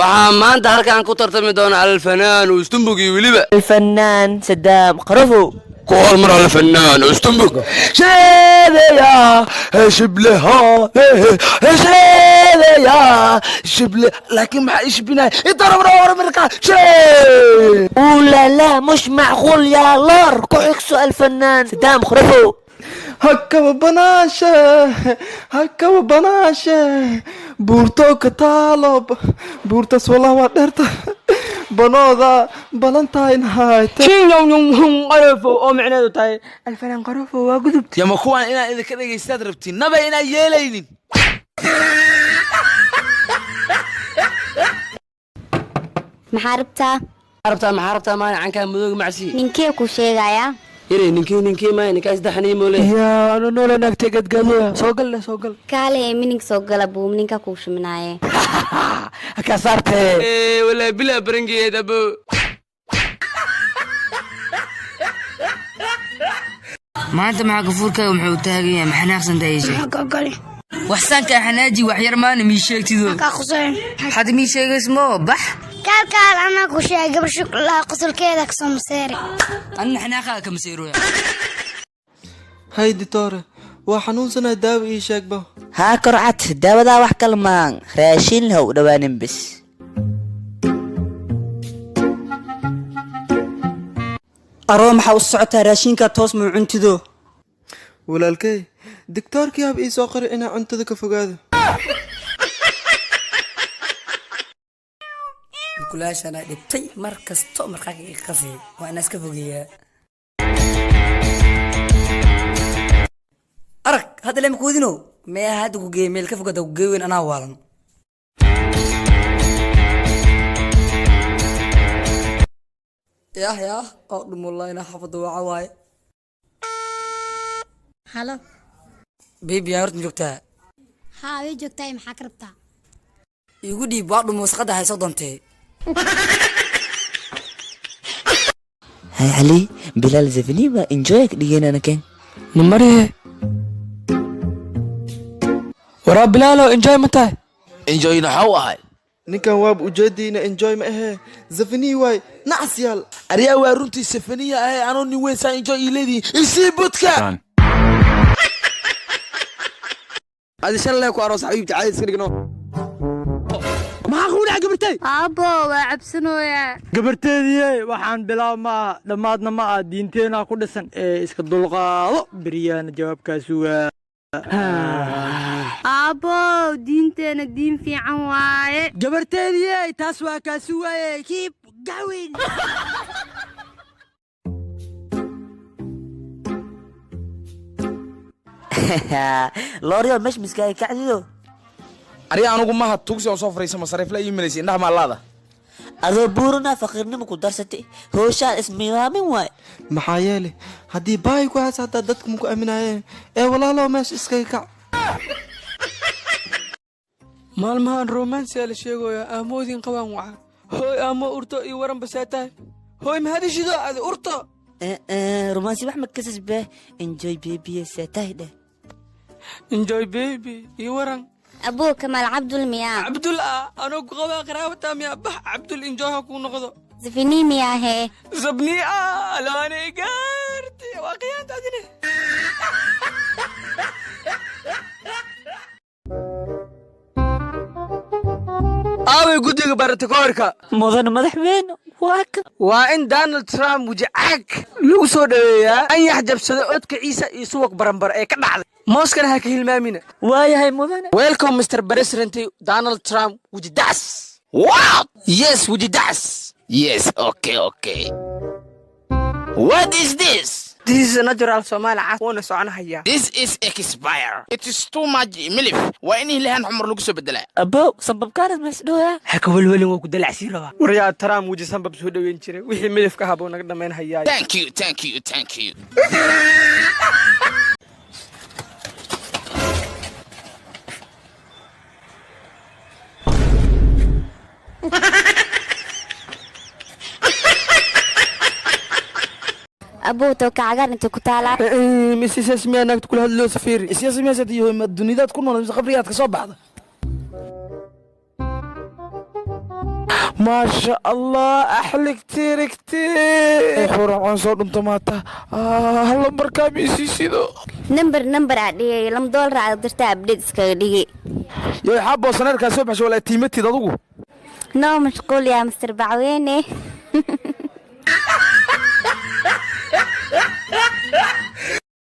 Waxaa maanta halkan ku tartami doona alfanaan Ustumbug iyo weliba الفنان صدام قرفو. Ku hormar alfanaan Ustumbug. Sheedaya shibleha sheedaya shible, laakiin maxaa ishbinaya idarabra horumarka shee. ولا لا مش معقول يا لور، كحكسو الفنان صدام خرفو. Hakaba banaashe, hakaba banaashe, buurto ka taalo buurtas, wallah waa dheerta banooda balantayn hayte. Qarofo oo micneedu tahay alfanaan qarofo waa gudubta. Yama kuwaan inaan idinka dhegaystaad rabtiin, naba inaan yeelaynin. Maxaa rabtaa? Rabtaa maxaa rabtaa? Maaya cankaa madooga macsi. Ninkee ku sheegayaa? Inay ninkii ninkii maaya ninkaa saddexanii moole. Yaa anu noola naagtay gadgadoya, soo gal leh, soo gal. Kaale ee mining soo gala buu ninka kuu shuminaaye. Ka saartee. Walaa bilaa barangeed abo. Maanta maxaa gafuurkaaga muxuu taagan yahay? Maxaa naaqsantaa? Ii sheeg waxsaanka xanaaji wax yar maana mii sheegtido had mii sheegays moo bax. Kaalkaal, anaa ku sheegay gabar shuklaha qosolkeeda kasoo maseere. Anina xanaaqaaga kama seeroya. Hay ditore, waa xanuunsanaa, daawo ii sheegba. Haa korcad, daawadaa wax kalmaan raashin ha u dhowaanin bis. Aroo, maxaa u socotaa? Raashinka toos muu cuntido? Walaalkey, digtoorkii hab ii soo qoray inaa cuntada ka fogaado. Kulaashana dhibtay mar kasto marqaanka iga qasay, waa inaa iska fogeeyaa. Arag hadda lema kuwadino maya, hadda ku geey meel ka fogada ku geey weyn, anaa waalan. Yah yah, oo dhumulayna xaafadda waca waaye. Halo. Baby, yaa horta ma joogtaa? Haa, way joogtahay, maxaa ka rabtaa? Igu dhiib, waa dhumo wasqadda hayso doontee. Hay cali bilaal zafiniba enjoy ka dhigeynana ken. Nimarihe, waraa bilaalo, enjoy ma tahay? Enjoyna xaw ahay. Ninkan waaba ujeediina, enjoy ma ahee, zafanii waay, nacas yaal. Aryaa, waa runtii safaniya ahay, anoo nin weyn saa enjoy ii leedihin, isii budka. Adi shan lee ku aroos xabiibti, caadi iska dhigno. Maxaa kugu dhaca gabartay? Aabbo, waa cabsanooyaa. Gabarteediye, waxaan bilaab ma aha, dhammaadna ma aha, diinteenaa ku dhisan ee iska dulqaado, beryaana jawaabkaa sugaa. Aabbo, diinteena diin fiican waaye. Gabarteediye, taas waa kaa sugaaye, keep going. Looryo mesh miskaaga kacdido. Aryaa, anugu maha tugsi oo soo fariisa masariifla ii malaysa, indhaha maalaada. Adoo buurana faqiirnimo ku darsatay, hooshaan ismiidaamin waay. Maxaa yeelay haddii baahi ku haysa hataa dadka maku aaminaayeen ee walaalow meesha iskaga kac. Maalmahan romansiyaa la sheegoyaa, aamoodin qabaan waca. Hooy, aamo urto iyo waran basaa tahay. Hooy, mahadishido adi urto. Romansi wax ma kasas be, enjoy baby seetahay dheh. Enjoy baby iyo waran. Abuu kamaal Cabdul miyaa? Cabdul ah, anoo ku qabaa qaraabata miyaa? Bax Cabdul, enjoy ha kuu noqdo. Zafini miyaa hee? Zabni ah, laane gaarti waa qiyaanta adine. Aaway guddiga baratakoorka? Mudan madaxweyne, waa kan. Waa in Donald Trump wajicaag lagu soo dhaweeyaa, anyax jabsada codka ciisa iyo suwaq baranbar ee ka dhacday mooskana ha ka hilmaamina. Waayahay mudane. Welcome Mr President Donald Trump wajidaas. What? Yes, wajidaas. Yes, okay, what is this? This is a natural Somali cas, wuuna soconahayaa. This is expire, it is too much milif, waa in hilahan xumar lagu soo bedelaa. Abow, sambabkaanas meesdhooyaa. Ha ka welwelin, waa ku dalacsii rabaa. Waryaa, Trump weji sanbab soo dhaweyn jiray, wixii midafka ahaa buu naga dhammayn hayaa. Thank you, thank you, thank you. Abuu, tooka cagaar inta ku taalaa? Mrs miyaa naagta kula hadloo safiiri? Siyaasi meeshaad iyo dunidaad ku nool mise qabrigaad ka soo baxda? Maasha Allah, axligti rigti xuracon soo dhunto maata. Lambarkaa ma isii sido? Nambar nambar aa dhigay, $2 aad dirtaa, update iskaga dhigi. Yoy, xaaboo saneerkaa soo baxshay, walaa tiimatid adugu. No mashquul yaa Mister Bacweyne.